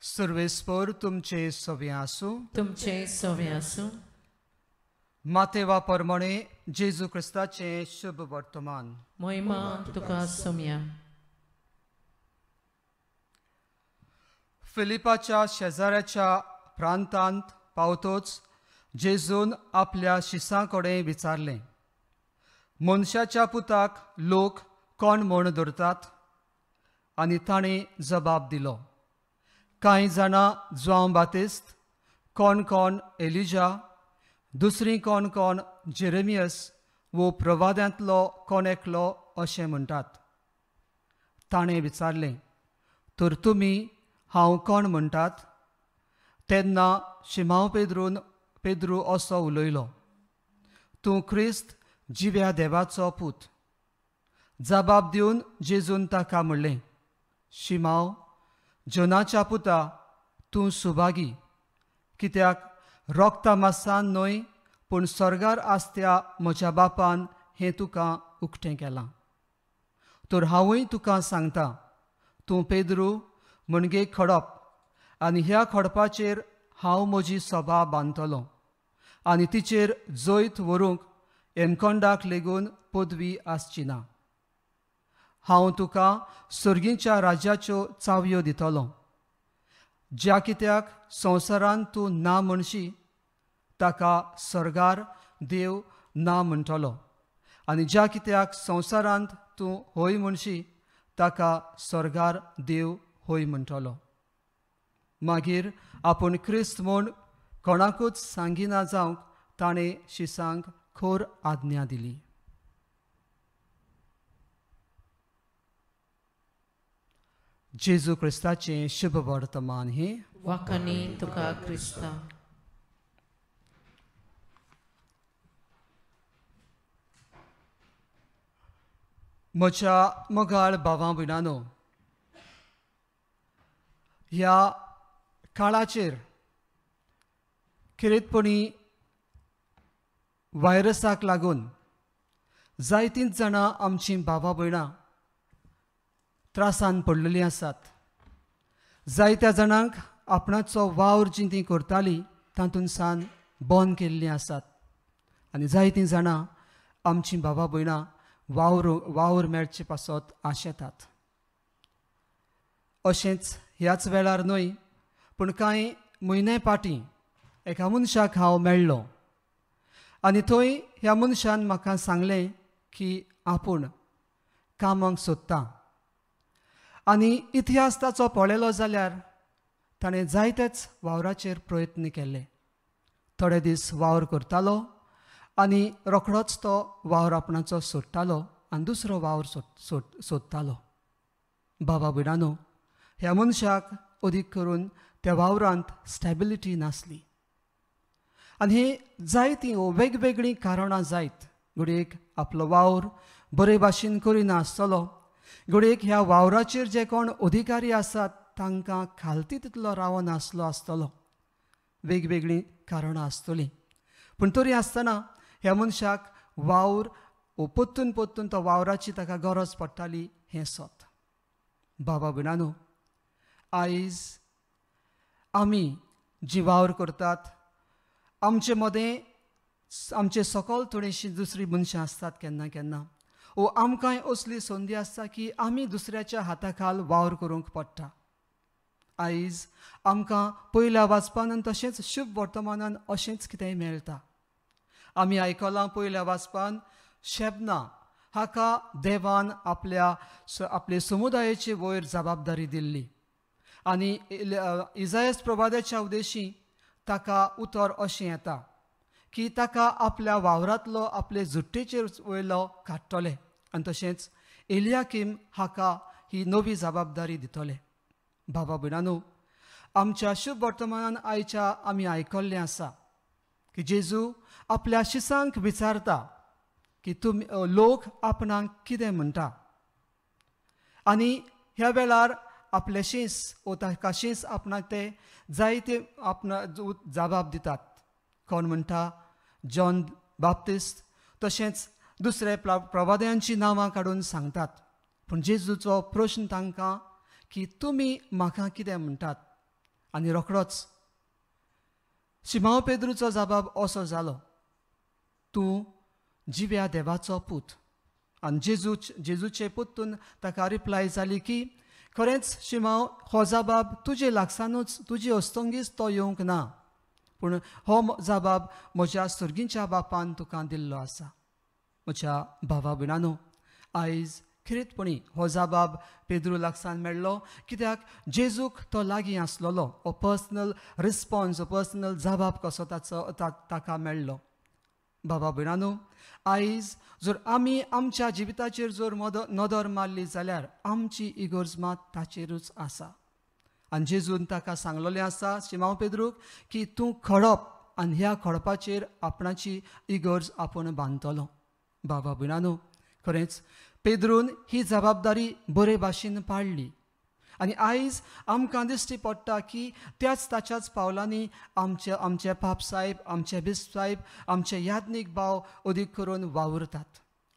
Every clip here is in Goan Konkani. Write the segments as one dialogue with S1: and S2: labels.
S1: सर्वेस्पर तुमचे सवे आसूं.
S2: तुमचे सवे आसूं.
S1: मातेवा परमणे जेजू क्रिस्ताचें शुभ वर्तमान.
S2: महिमा तुका सोम्या.
S1: फिलिपाच्या शेजाऱ्याच्या प्रांतांत पावतोच जेजून आपल्या शिसां कडेन विचारलें, मनशाच्या पुताक लोक कोण म्हूण धरतात? आनी ताणें जबाब दिलो, कांय जाणां जुआंव बातिस्त, कोण कोण एलिजा, दुसरी कोण कोण जेरेमियस वो प्रवाद्यांतलो कोण एकलो अशें म्हणटात. ताणें विचारलें, तर तुमी हांव कोण म्हणटात? तेन्ना शिमांव पेद्रू असो उलयलो, तूं क्रिस्त जिव्या देवाचो पूत. जबाब दिवन जेजून ताका म्हणलें, शिमांव, जोनाच्या पुता, तूं सुभागी, कित्याक रोगता मासान न्हय पूण स्वर्गार आसत्या म्हज्या बापान हें तुका उक्तें केलां. तर हांवूय तुका सांगता, तूं पेद्रू म्हणजे खडप, आनी ह्या खडपाचेर हांव म्हजी सभा बांदतलो आनी तिचेर जैत व्हरूंक येमकोंडाक लेगून पदवी आसची ना. हांव तुका सर्गीच्या राज्याच्यो चावयो दितलो. ज्या कित्याक संवसारांत तूं ना म्हणशी ताका सर्गार देव ना म्हणटलो, आनी ज्या कित्याक संवसारांत तूं हय म्हणशी ताका सर्गार देव हय म्हणटलो. मागीर आपूण क्रिस्त म्हूण कोणाकूच सांगिना जावंक ताणें शिसांक खोर आज्ञा दिली. जेजू क्रिस्ताचें शुभ वर्तमान हें.
S2: वाखाणी तुका क्रिस्ता.
S1: म्हज्या मोगाळ भावां भयणांनो, ह्या काळाचेर खेरीतपणी व्हायरसाक लागून जायतींच जाणां आमचीं भावां भयणां त्रासान पडलेलीं आसात. जायत्या जाणांक आपणाचो वावर जी ती करताली तातूंत सान बंद केल्लीं आसात, आनी जायतीं जाणां आमचीं भावां भयणां वावर मेळचे पासत आशेतात. अशेंच ह्याच वेळार न्हय पूण कांय म्हयने फाटीं एका मनशाक हांव मेळ्ळो आनी थंय ह्या मनशान म्हाका सांगलें की आपूण कामाक सोदता, आनी इतिहास ताचो पळयलो जाल्यार ताणें जायतेच वावराचेर प्रयत्न केले. थोडे दीस वावर करतालो आनी रोखडोच तो वावर आपणाचो सोडटालो आनी दुसरो वावर सोदतालो. बाबा भयणांनो, ह्या मनशाक अदीक करून त्या वावरांत स्टॅबिलिटी नासली, आनी ही जायतीं वेगवेगळीं कारणां जायत. घडयेक आपलो वावर बरे भाशेन करिना आसतलो, घडयेक ह्या वावराचेर जे कोण अधिकारी आसात तांकां खालती तितलो रावनासलो आसतलो, वेगवेगळीं कारणां आसतलीं. पूण तरी आसतना ह्या मनशाक वावर परतून परतून तो वावराची ताका गरज पडटाली हें सत. बाबा भयणांनो, आयज आमी जी वावर करतात आमचे मदें आमचे सकल थोडीशीं दुसरीं मनशां आसतात केन्ना केन्ना, वो आमकांय असली संदी आसता की आमी दुसऱ्याच्या हाता खाल वावर करूंक पडटा. आयज आमकां पयल्या वाचपान आनी तशेंच शुभ वर्तमानान अशेंच कितेंय मेळटा. आमी आयकलां पयल्या वाचपान शेबना हाका देवान आपल्या आपले समुदायाचे वयर जबाबदारी दिल्ली, आनी इजायस प्रवाद्याच्या उद्देशी ताका उतर अशें येता की ताका आपल्या वावरांतलो आपले जुट्टेचेर वयलो काडटले आनी तशेंच एलियाकीम हाका ही नवी जबाबदारी दितले. बाबा भयणांनो, आमच्या शुभ वर्तमानान आयच्या आमी आयकल्लें आसा की जेजू आपल्या शिसांक विचारता की तुमी लोक आपणाक कितें म्हणटा, आनी ह्या वेळार आपले शीस वो ताका शीस आपणाक ते जायते आपणा जबाब दितात. कोण म्हणटा जॉन बाप्तिस्त, तशेंच दुसरे प्रवाद्यांची नांवां काडून सांगतात. पूण जेजूचो प्रश्न तांकां की तुमी म्हाका कितें म्हणटात? आनी रोखडोच शिमांव पेद्रूचो जबाब असो जालो, तूं जिव्या देवाचो पूत. आनी जेजूचे पुत्तून ताका रिप्लाय जाली की खरेंच शिमांव, हो जबाब तुजे लागसानूच, तुजे हस्तंगीच तो येवंक ना, पूण हो जबाब म्हज्या सुर्गींच्या बापान तुका दिल्लो आसा. म्हज्या भावा भयणांनो, आयज खिरीतपणी हो जबाब पेद्रू लागसान मेळ्ळो, कित्याक जेजूक तो लागीं आसलेलो. हो पर्सनल रिस्पॉन्स, पर्सनल जबाब कसो ताचो ताका मेळ्ळो. बाबा भयणांनो, आयज जर आमी आमच्या जिविताचेर जर नदर मारली जाल्यार आमची इगर्ज मात ताचेरूच आसा. आनी जेजून ताका सांगलेलें आसा शिमांव पेद्रूक की तूं खडप आनी ह्या खडपाचेर आपणाची इगर्ज आपूण बांदतलो. बाबा भयणांनो, खरेंच पेद्रून ही जबाबदारी बरे भाशेन पाडली. आनी आयज आमकां दिश्टी पडटा की त्याच ताच्याच पावलांनी आमचे आमचे पाप साहेब, आमचे बिस्प साहेब, आमचे याज्ञीक भाव अदीक करून वावुरतात.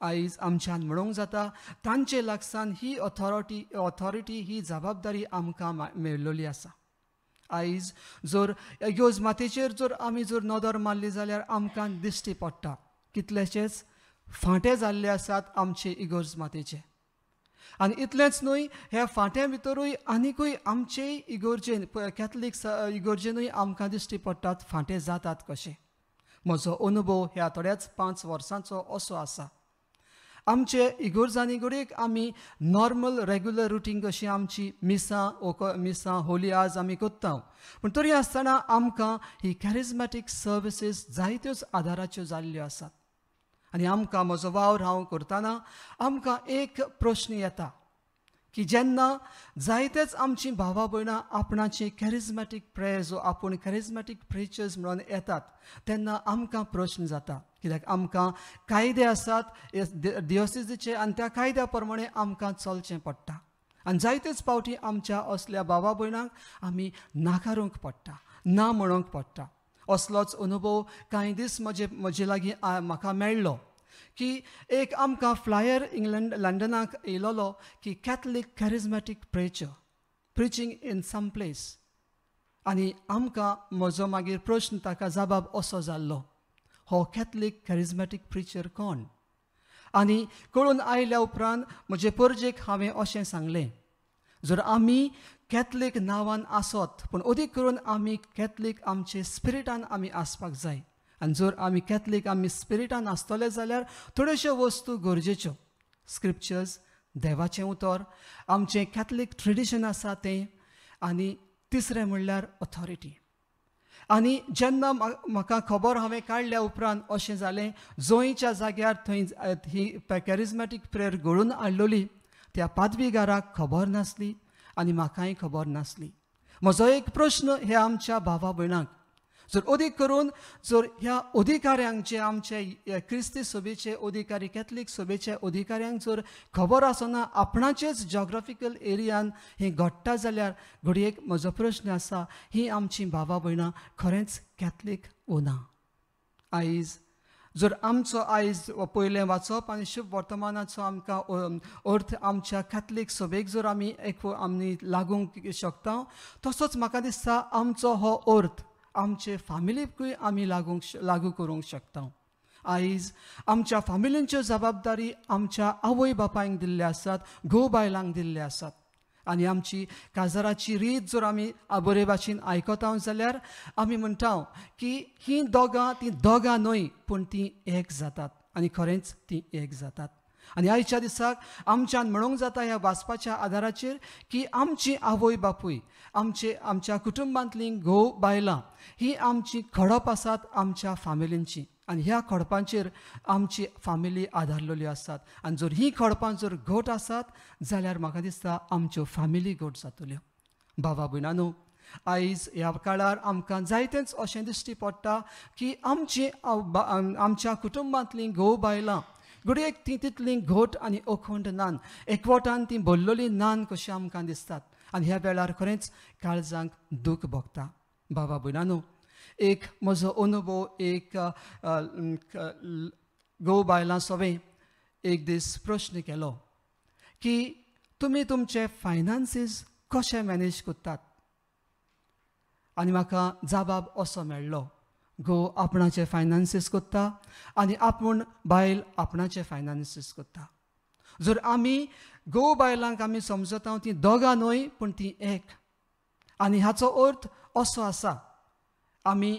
S1: आयज आमच्यान म्हणूंक जाता तांचे लागसान ही ऑथॉरिटी ही जबाबदारी आमकां मेळ्ळली आसा. आयज जर इगर्ज मातेचेर जर आमी जर नदर मारली जाल्यार आमकां दिश्टी पडटा कितलेशेच फांटे जाल्ले आसात आमचे इगर्ज मातेचे. आनी इतलेंच न्हय, ह्या फांट्या भितरूय आनिकूय आमचे इगर्जेन, कॅथलीक इगर्जेनूय आमकां दिश्टी पडटात फांटे जातात कशे. म्हजो अनुभव ह्या थोड्याच 5 वर्सांचो असो आसा. आमचे इगर्जांनी घडयेक आमी नॉर्मल रेगुलर रुटीन कशी आमची मिसां मिसां होली आज आमी करता, पूण तरी आसतना आमकां ही कॅरिज्मॅटीक सर्विसीस जायत्योच आदाराच्यो जाल्ल्यो आसात. आनी आमकां म्हजो वावर हांव करतना आमकां एक प्रश्न येता की जेन्ना जायतेच आमची भावा भयणां आपणाची कॅरिज्मॅटीक प्रेयर्स वो आपूण कॅरिज्मॅटीक प्रिचर्स म्हणून येतात तेन्ना आमकां प्रश्न जाता, कित्याक आमकां कायदे आसात डिओसिजीचे आनी त्या कायद्या प्रमाणे आमकां चलचें पडटा. आनी जायतेच फावटी आमच्या असल्या भावा भयणांक आमी नाकारूंक पडटा, ना म्हणूंक पडटा. असलोच अनुभव कांय दीस म्हजे लागीं म्हाका मेळ्ळो की एक आमकां फ्लायर इंग्लंड लंडनाक येयलोलो की Catholic charismatic preacher preaching in some place. आनी आमकां म्हजो मागीर प्रश्न ताका जबाब असो जाल्लो, हो कॅथलीक कॅरिज्मॅटीक प्रिचर कोण? आनी कळून आयल्या उपरांत म्हजे परजेक हांवें अशें सांगलें, जर आमी कॅथलीक नांवान आसत पूण अदीक करून आमी कॅथलीक आमचे स्पिरिटान आमी आसपाक जाय. आनी जर आमी कॅथलीक आमी स्पिरिटान आसतले जाल्यार थोड्योश्यो वस्तू गरजेच्यो, स्क्रिप्चर्स, देवाचें उतर, आमचें कॅथलीक ट्रेडिशन आसा तें, आनी तिसरें म्हणल्यार ऑथॉरिटी. आनी जेन्ना म्हाका खबर हांवें काडल्या उपरांत अशें जालें, जोंयच्या जाग्यार थंय ही कॅरिज्मॅटीक प्रेयर घडोवन हाडलेली त्या पादवीगाराक खबर नासली आनी म्हाकाय खबर नासली. म्हजो एक प्रश्न ह्या आमच्या भावा भयणांक, जर अदीक करून जर ह्या अधिकाऱ्यांक जे आमचे क्रिस्ती सभेचे अधिकारी, कॅथलीक सभेचे अधिकाऱ्यांक जर खबर आसना आपणाचेच जॉग्राफिकल एरियान हें घडटा जाल्यार घडयेक म्हजो प्रश्न आसा, ही आमची भावा भयणां खरेंच कॅथलीक ओ ना? आयज जर आमचो आयज पयलें वाचप आनी शुभ वर्तमानाचो आमकां अर्थ आमच्या कॅथलीक सभेक जर आमी एक आमी लागूंक शकता, तसोच म्हाका दिसता आमचो हो अर्थ आमचे फामिलीकूय आमी लागू करूंक शकता. आयज आमच्या फामिलींच्यो जबाबदारी आमच्या आवय बापायंक दिल्ले आसात, घोव बायलांक दिल्ले आसात. आनी आमची काजाराची रीत जर आमी बरे भाशेन आयकता जाल्यार आमी म्हणटा की हीं दोगां तीं दोगां न्हय पूण तीं एक जातात, आनी खरेंच तीं एक जातात. आनी आयच्या दिसाक आमच्यान म्हणूंक जाता ह्या वाचपाच्या आदाराचेर की आमची आवय बापूय, आमचे आमच्या कुटुंबांतलीं घोव बायलां ही आमची खडप आसात आमच्या फामिलींची, आनी ह्या खडपांचेर आमची फामिली आदारलेल्यो आसात. आनी जर हीं खडपां जर घट आसात जाल्यार म्हाका दिसता आमच्यो फामिली घट जातल्यो. भावा भयणांनो, आयज ह्या काळार आमकां जायतेंच अशें दिश्टी पडटा की आमची आमच्या कुटुंबांतलीं घोव बायलां घडयेक तीं तितलीं घट आनी अखंड नान, एकवटान तीं भरलेलीं नान कशीं आमकां दिसतात. आनी ह्या वेळार खरेंच काळजांक दूख भोगता. बाबा भयणांनो, एक म्हजो अनुभव एक घोव बायलां सवें एक दीस प्रश्न केलो की तुमी तुमचे फायनान्सीस कशे मॅनेज करतात? आनी म्हाका जबाब असो मेळ्ळो, घोव आपणाचे फायनान्सीस करता आनी आपूण बायल आपणाचे फायनान्सीस करता. जर आमी घोव बायलांक आमी समजता ती दोगां न्हय पूण ती एक. आनी हाचो अर्थ असो आसा, आमी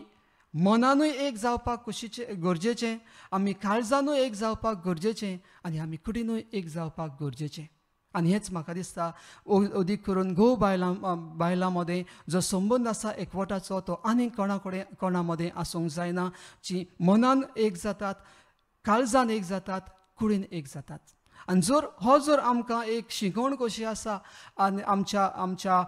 S1: मनानूय एक जावपाक कुशीचें गरजेचें, आमी काळजानूय एक जावपाक गरजेचें आनी आमी कुडीनूय एक जावपाक गरजेचें. आनी हेंच म्हाका दिसता अदीक करून घोव बायलां मदें जो संबंद आसा एकवटाचो तो आनीक कोणा कडेन कोणा मदें आसूंक जायना. जी मनान एक जातात, काळजान एक जातात, कुडीन एक जातात. आनी जर हो जर आमकां एक शिकवण कशी आसा आनी आमच्या आमच्या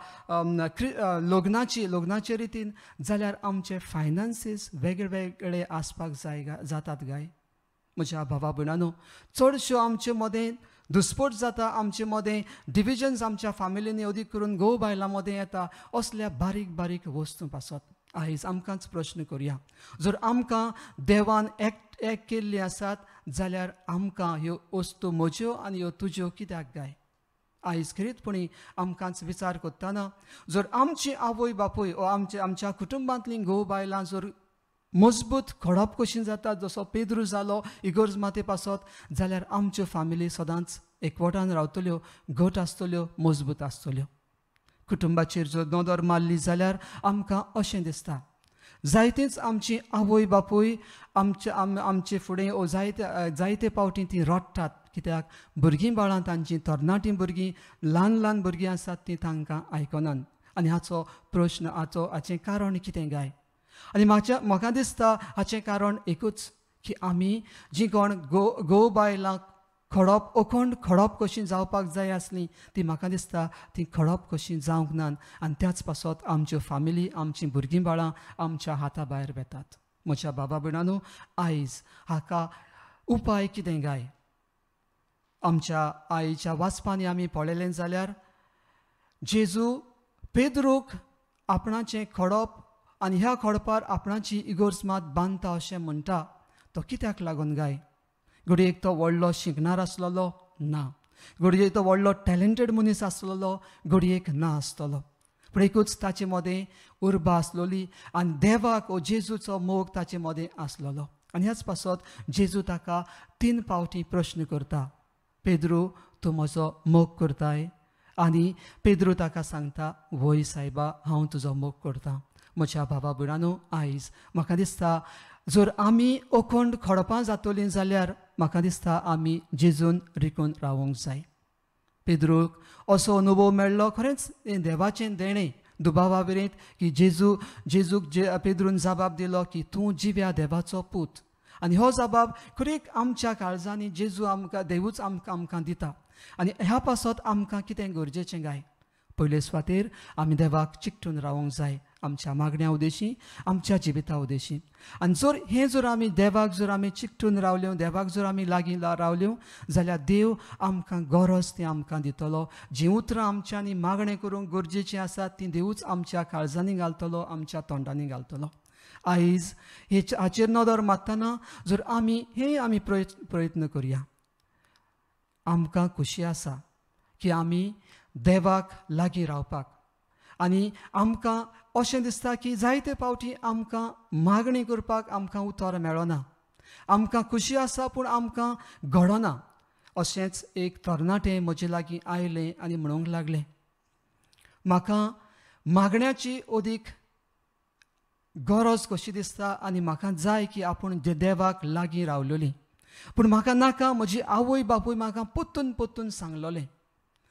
S1: लग्नाची लग्नाचे रितीन जाल्यार आमचे फायनान्सीस वेगळे वेगळे आसपाक जाय जातात गाय. म्हज्या भावा भयणांनो, चडश्यो आमचे मदें दुस्पोट जाता, आमचे मदें डिविजन्स आमच्या फामिलींनी अदीक करून घोव बायलां मदें येता असल्या बारीक बारीक वस्तूं पासत. आयज आमकांच प्रश्न करुया, जर आमकां देवान एक एक केल्ली आसात जाल्यार आमकां ह्यो वस्तू म्हज्यो आनी ह्यो तुज्यो कित्याक गाय? आयज खेरीतपणी आमकांच विचार करतना जर आमची आवय बापूय ओ आमचे आमच्या कुटुंबांतलीं घोव बायलां जर मजबूत खडप कशी जाता जसो पेद्रू जालो इगर्ज माते पासत जाल्यार आमच्यो फामिली सदांच एकवटान रावतल्यो, घट आसतल्यो, मजबूत आसतल्यो. कुटुंबाचेर जर नदर मारली जाल्यार आमकां अशें दिसता जायतींच आमची आवय बापूय आमचे आमचे फुडें ओ जायते जायते पावटी ती रडटात, कित्याक भुरगीं बाळां तांची तरणाटीं भुरगीं ल्हान ल्हान भुरगीं आसात तीं तांकां आयकनात. आनी हाचो प्रश्न हाचो हाचें कारण कितें गाय? आनी म्हाका दिसता हाचें कारण एकूच की आमी जीं कोण घोव बायलां खडप अखंड खडप कशीं जावपाक जाय आसलीं ती म्हाका दिसता ती खडप कशीं जावंक नात. आनी त्याच पासत आमच्यो फामिली आमचीं भुरगीं बाळां आमच्या हाता भायर वेतात. म्हज्या बाबा भयणांनो, आयज हाका उपाय कितें गाय? आमच्या आईच्या वाचपांनी आमी पळयलें जाल्यार जेजू पेद्रूक आपणाचें खडप आनी ह्या खडपार आपणाची इगर्ज मात बांदता अशें म्हणटा, तो कित्याक लागून गाय? घडयेक तो व्हडलो शिकणार आसलेलो ना, घडयेक तो व्हडलो टॅलेंटेड मनीस आसलेलो घडयेक ना आसतलो, पूण एकूच ताचे मदें उर्बा आसलोली आनी देवाक ओ जेजूचो मोग ताचे मदें आसलेलो. आनी ह्याच पासत जेजू ताका 3 पावटी प्रश्न करता, पेद्रू तूं म्हजो मोग करताय? आनी पेद्रू ताका सांगता, वय सायबा हांव तुजो मोग करता. म्हज्या भावा भयणांनो, आयज म्हाका दिसता जर आमी अखंड खडपां जातलीं जाल्यार म्हाका दिसता आमी जेजून रिकून रावंक जाय. पेद्रूक असो अनुभव मेळ्ळो, खरेंच हें देवाचें देणें दुबावा विरेंत की जेजूक पेद्रून जबाब दिलो की तूं जिव्या देवाचो पूत. आनी हो जबाब खरेक आमच्या काळजांनी जेजू आमकां देवूच आमकां आमकां दिता. आनी ह्या पासत आमकां कितें गरजेचें गाय? पयले सुवातेर आमी देवाक चिकटून रावंक जाय आमच्या मागण्या उदेशी, आमच्या जिविता उदेशी. आनी जर हें जर आमी देवाक जर आमी चिकटून रावल्यो, देवाक जर आमी लागीं रावल्यो जाल्यार देव आमकां गरज ती आमकां दितलो. जीं उतरां आमच्यांनी मागणें करूंक गरजेचीं आसात तीं देवूच आमच्या काळजांनी घालतलो, आमच्या तोंडांनी घालतलो. आयज हाचेर नदर मारतना जर आमी हें आमी प्रयत्न करुया, आमकां खोशी आसा की आमी देवाक लागीं रावपाक आनी आमकां अशें दिसता की जायते पावटी आमकां मागणी करपाक आमकां उतर मेळना, आमकां खोशी आसा पूण आमकां घडना. अशेंच एक तरणाटें म्हजे लागीं आयलें आनी म्हणूंक लागलें, म्हाका मागण्याची अदीक गरज कशी दिसता आनी म्हाका जाय की आपूण देवाक लागीं रावलोली, पूण म्हाका नाका म्हजी आवय बापूय म्हाका परतून परतून सांगलोलें.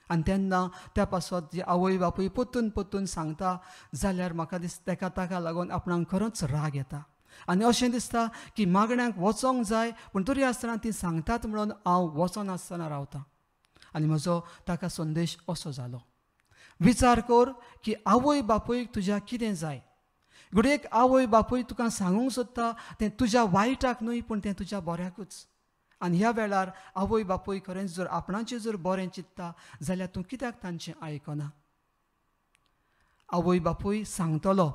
S1: आनी तेन्ना त्या पासत जी आवय बापूय परतून परतून सांगता जाल्यार म्हाका दिसता तेका ताका लागून आपणाक खरोच राग येता आनी अशें दिसता की मागण्यांक वचोंक जाय पूण तरी आसतना ती सांगतात म्हणून हांव वचनासतना रावता. आनी म्हजो ताका संदेश असो जालो, विचार कर की आवय बापूयक तुज्या कितें जाय. घडयेक आवय बापूय तुका सांगूंक सोदता तें तुज्या वायटाक न्हय पूण तें तुज्या बऱ्याकूच. आनी ह्या वेळार आवय बापूय खरेंच जर आपणाचें जर बरें चिंतता जाल्यार तूं कित्याक तांचें आयकना? आवय बापूय सांगतलो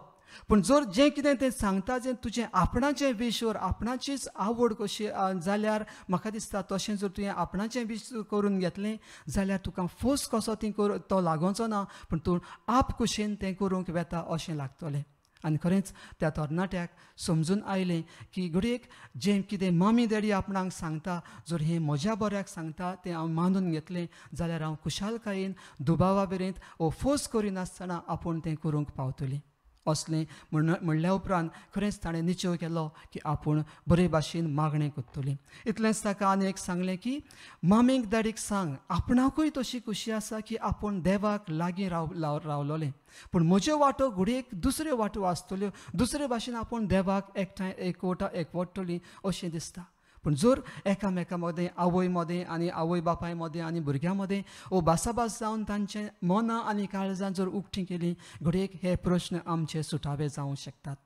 S1: पूण जर जें कितें तें सांगता जें तुजें आपणाचें विश वर आपणाचीच आवड कशी जाल्यार म्हाका दिसता तशें जर तुवें आपणाचें विश करून घेतलें जाल्यार तुका फोर्स कसो ती तो लागोवचो ना पूण तूं आप कुशेन तें करूंक वेता अशें लागतलें. आनी खरेंच त्या तरणाट्याक समजून आयलें की घडयेक जें कितें मामी डॅडी आपणाक सांगता जर हें म्हज्या बऱ्याक सांगता तें हांव मानून घेतलें जाल्यार हांव खुशालकायेन दुबावा मेरेन वो फोर्स करिनासतना आपूण तें करूंक पावतलें. असलें म्हणल्या उपरांत खरेंच ताणें निश्चय केलो की आपूण बरे भाशेन मागणें करतली. इतलेंच ताका आनी एक सांगलें की मामीक डॅडीक सांग आपणाकूय तशी खुशी आसा की आपूण देवाक लागीं रावलोलें, पूण म्हज्यो वाटो घडयेक दुसऱ्यो वाटो आसतल्यो, दुसरे भाशेन आपूण देवाक एकठांय एकवटतली अशें दिसता. पूण जर एकामेका मदें आवय मदें आनी आवय बापाय मदें आनी भुरग्यां मदें वो भासाभास जावन तांचें मनां आनी काळजां जर उक्तीं केलीं घडयेक हे प्रश्न आमचे सुटावे जावंक शकतात.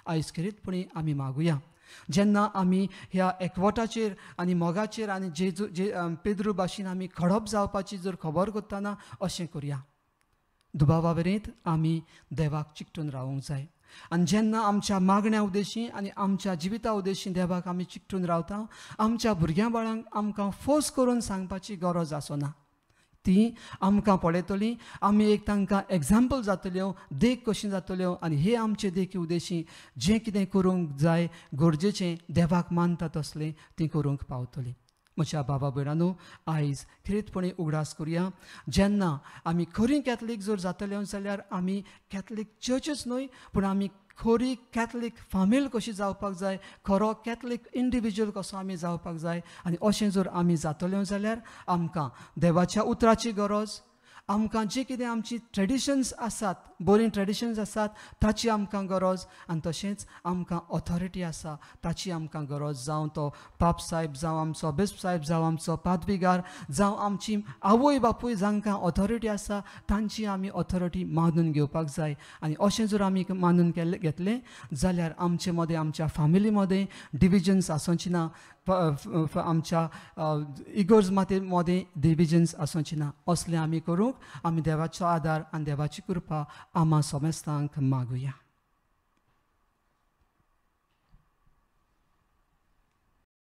S1: आयज खेरीतपणी आमी मागुया जेन्ना आमी ह्या एकवटाचेर आनी मोगाचेर आनी जेजू जे पेद्रू भाशेन आमी खडप जावपाची जर खबर करतना अशें करुया. दुबावा मेरेन आमी देवाक चिकटून रावूंक जाय आनी जेन्ना आमच्या मागण्या उद्देशी आनी आमच्या जिविता उद्देशी देवाक आमी चिकटून रावता आमच्या भुरग्यां बाळांक आमकां फोर्स करून सांगपाची गरज आसना. ती आमकां पळयतलीं, आमी एक तांकां एग्जाम्पल जातल्यो, देख कशी जातल्यो आनी हे आमचे देखी उद्देशी जें कितें करूंक जाय गरजेचें देवाक मानता तसलें तीं करूंक पावतलीं. म्हज्या बाबा भयणांनो आयज खेरीतपणी उगडास करुया जेन्ना आमी खरी कॅथलीक जर जातले जाल्यार आमी कॅथलीक चर्चच न्हय पूण आमी खरी कॅथलीक फामील कशी जावपाक जाय, खरो कॅथलीक इंडिविज्युअल कसो आमी जावपाक जाय. आनी अशें जर आमी जातले जाल्यार आमकां देवाच्या उतराची गरज, आमकां जी कितें आमची ट्रेडिशन्स आसात, बरीं ट्रेडिशन्स आसात ताची आमकां गरज आनी तशेंच आमकां ऑथॉरिटी आसा ताची आमकां गरज. जावं तो पाप साहेब, जावं आमचो बिस्प साहेब, जावं आमचो पादविगार, जावं आमची आवय बापूय जांकां ऑथॉरिटी आसा तांची आमी ऑथॉरिटी मानून घेवपाक जाय. आनी अशें जर आमी मानून घेतलें जाल्यार आमचे मदें आमच्या फामिली मदें डिविजन्स आसोची ना, आमच्या इगोर्ज मदें डिविजन्स आसोची ना. असलें आमी करूंक आमी देवाचो आदार आनी देवाची कृपा आमा समेस्तांक मागुया.